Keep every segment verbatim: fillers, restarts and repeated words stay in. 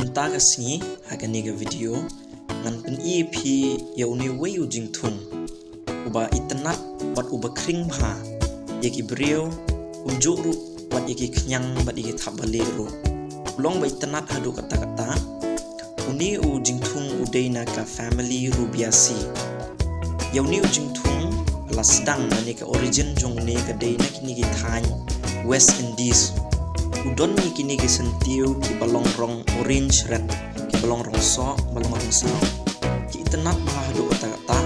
Ta ka sngi ha kane ka video ngan pyni ïa phi ïa une uwei u jingthung uba itynnat bad uba khring bha ïa ki briew, kumjuh ruh bad ïa ki khñiang bad ïa ki thapbalieh ruh. U long ba itynnat haduh katta katta. Une u jingthung u dei na ka family Rubiaceae. Ïa une u jingthung la sdang, lane ka origin jong une ka dei na kine ki thaiñ West Indies. U don ïa kine ki syntiew kiba long rong orange red, kiba long rong soh, ba long rong saw. Ki itynnat bha haduh katta katta.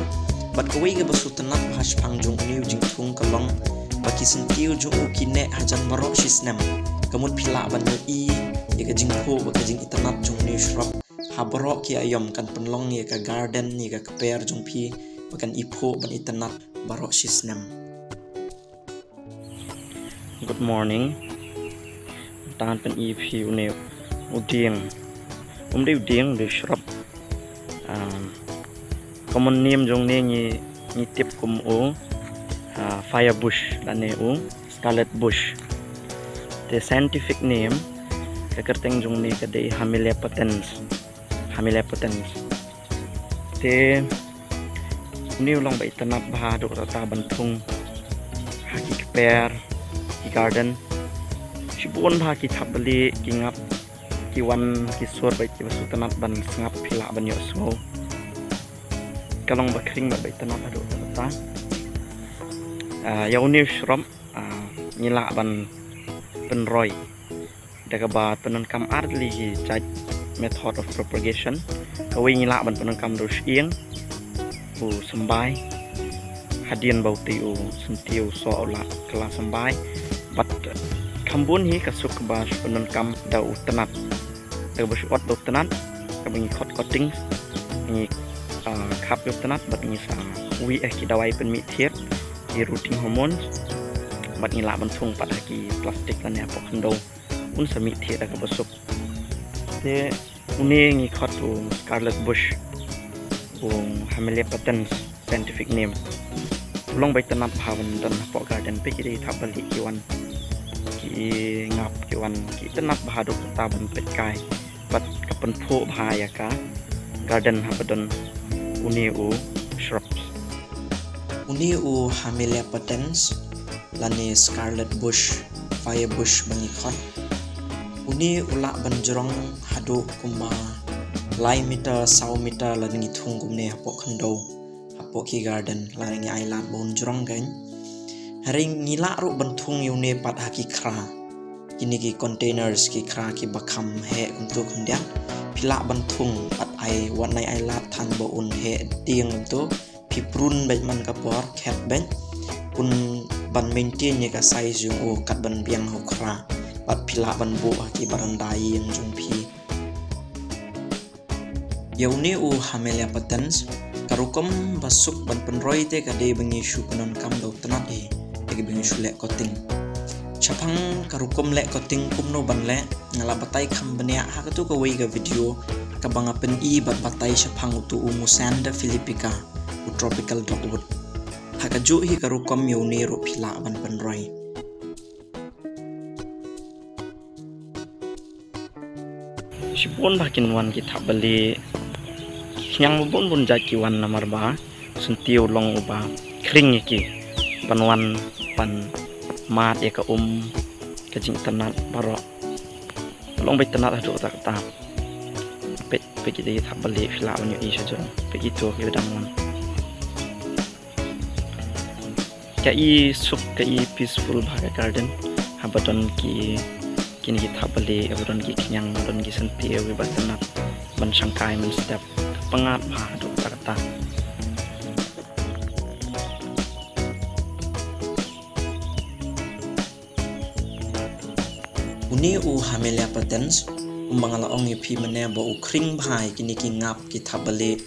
Bad kawei kaba shu tynnat bha shaphang jong une u jingthung ka long ba ki syntiew jong u ki neh hajan baroh shi snem. Ka mut phi lah ban ïohi ïa ka jingphuh bad ka jingitynnat jong une u shrub ha baroh ki aïom. Kan pynlong ïa ka garden, ïa ka kper jong phi ba kan iphuh ban itynnat baroh shi snem. Good morning. Tang ngan pyni ïa phi une u dieng. Um dei u dieng, u dei u shrub. Um, common name jong une ngi, ngi tip kum u, uh, fire bush lane u scarlet bush. Te scientific name, ka kyrteng jong une ka dei Hamilea potens. Hamilea potens. Te une u long ba itynnat bha haduh katta ban thung ha ki kper, ki garden. Shibun bha ki thapbalieh, ki ngap, ki wan, ki sur bad kiba shu tynnat ban sngap, phi lah ban ïohsngew. Ka long ba khring bad ba itynnat haduh katta. Ah, ïa une u shrub, ah, ngi lah ban pynroi da kaba pyndonkam ar tylli ki jait method of propagation. Kawei ngi lah ban pyndonkam da u shyieng, u symbai. Hadien ba utei u syntiew u soh u la kylla symbai. Bad kham bun hi ka suk kaba shu pyndonkam da u tnat. Da kaba shu ot da u tnat, kaba ngi khot cuttings, ngi, ah, khap ïa u tnat bad ngi sa wieh ki dawai pynmih thied, ki rooting hormones. Bad ngi lah ban thung pat ha ki plastik lane hapoh khyndew. Un sa mih thied da kaba suk. Te une ngi khot u scarlet bush, u Hamilea potens scientific name. U long ba itynnat bha ban don hapoh garden, peit ki dei thapbalieh ki wan, ki ngap, ki wan, ki itynnat bha haduh katta ban peit kai. Bad ka pynphuh bha ïa ka garden haba don une u shrubs. Une u Hamilea potens lane scarlet bush, fire bush ba ngi khot. Une u lah ban jrong haduh kumba lai meter, saw meter lada ngi thung kumne hapoh khyndew, hapoh ki garden, lada ngi ailad ba un jrong kan. Hynrei ngi lah ruh ban thung ïa une pat ha ki khra. Kine ki containers, ki khra kiba kham heh kumtu khyndiat. Phi lah ban thung pat ai, wat nai ailad than ba un heh tieng kumtu. Phi prune beit man ka por, khet beit. Pynban maintain ïa ka size jong u kat ban biang ha u khra. Bad phi lah ban buh ha ki baranda ïing jong phi. Ïa une u Hamilea potens, ka rukom ba suk ban pynroi te ka dei ba ngi shu pyndonkam da u tnat hi, ïa kiba ngi shu leh cutting. Shaphang ka rukom leh cutting kumno ban leh, nga la batai kham bniah ha katu kawei ka video, kaba nga pyni bad batai shaphang utu u Mussander philippica, u tropical dogwood. Ha kajuh hi ka rukom ïa une ruh phi lah ban pynroi. Shibun bha kin wan ki thapbalieh, ki khñiang ba bun bun jait ki wan namar ba syntiew u long uba khring ïa ki ban wan ban mad ïa ka um, ka jingtnat baroh. Long ba itynnat haduh katta katta. Peit, peit ki dei thapbalieh, phi lah ban ïohi shajrong. Peit kito kiba dang wan. Ka i suk, ka i peaceful bha ka garden. Haba don ki, kine ki thapbalieh, haba don ki khñiang, haba don ki syntiew kiba tynnat ban shangkai mynstep. Pyngngad bha haduh katta katta. Une u Hamilea potens, kumba nga la ong ïa phi mynne ba u khring bha ïa kine ki ngap, ki thapbalieh.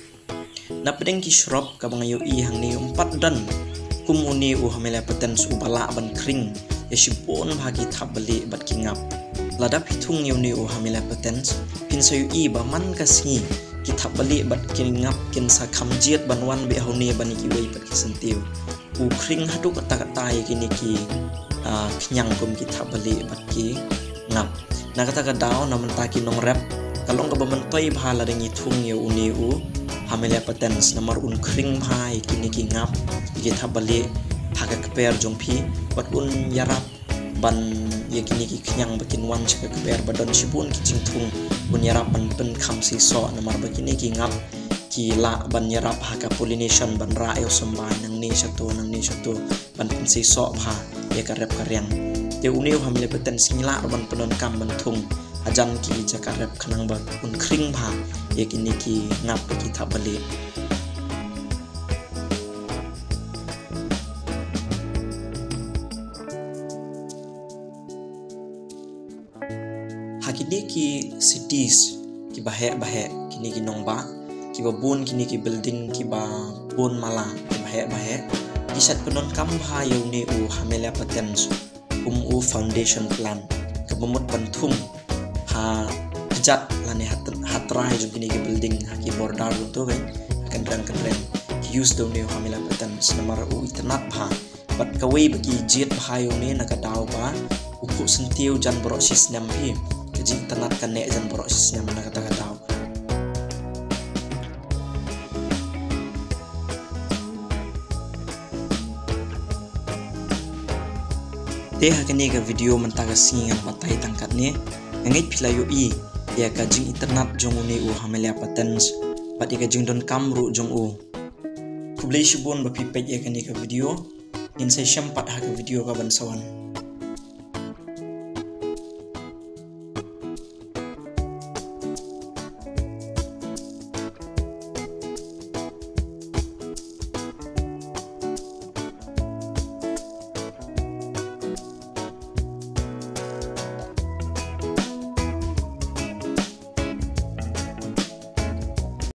Napdeng ki shrub kaba nga ïohi hangne um pat don kum une u Hamilea potens uba lah ban khring ïa shibun bha ki thapbalieh bad ki ngap. Lada phi thung ïa une u Hamilea potens, phin sa ïohi ba man ka sngi ki thapbalieh bad ki ngap kin sa kham jied ban wan beit ha une ban ïa kiwei pat ki syntiew. U khring haduh katta katta ïa kine ki, ah, khñiang kum ki thapbalieh bad ki ngap. Na kata ka daw, na mynta ki nongrep Ka long kaba myntoi bha lada ngi thung ïa une u Hamelia patens, namar un khring bha ïa kine ki ngap, ïa ki thapbalieh ha ka kper jong phi, bad un ïarap ban ïa kine ki khñiang ba kin wan sha ka kper ba don shibun ki jingthung, un ïarap ban pynkham seisoh, namar ba kine ki ngap ki lah ban ïarap ha ka pollination, ban rah ïa u symbai nangne shato nangne shato, ban pynseisoh bha ïa ka rep ka riang. Te une u Hamelia patens ngi lah ruh ban pyndonkam ban thung hajan ki jaka rep khnang ba un khring bha ïa kine ki ngap bad ki thapbalieh. Ha kine ki cities kiba heh ba heh, kine ki nongbah kiba bun, kine ki building kiba bun mala kiba heh ba heh, ki shait pyndonkam bha ïa une u Hamelia patens kum u foundation plant, kaba mut ban thung ha kjat lane ha trai jong kine ki building, ha ki border ruh to, ha kynreng kynreng ki use da une u Hamelia patens namar u itynnad bha. Bad kawei ba ki jied bha ïa une na ka daw ba u phuh syntiew jan baroh shisnem hi, ka jingitynnad ka neh jan baroh shisnem na kata ka daw. Te ha kane ka video mynta ka sngi ngan batai tang katne. Nga ngeit phi la ïohi ïa ka jingitynnad jong une u Hamelia patens bad ïa ka jingdonkam ruh jong u. Khublei shibun ba phi peit ïa kane ka video. Ngin sa ïashem pat ha ka video ka ban sa wan.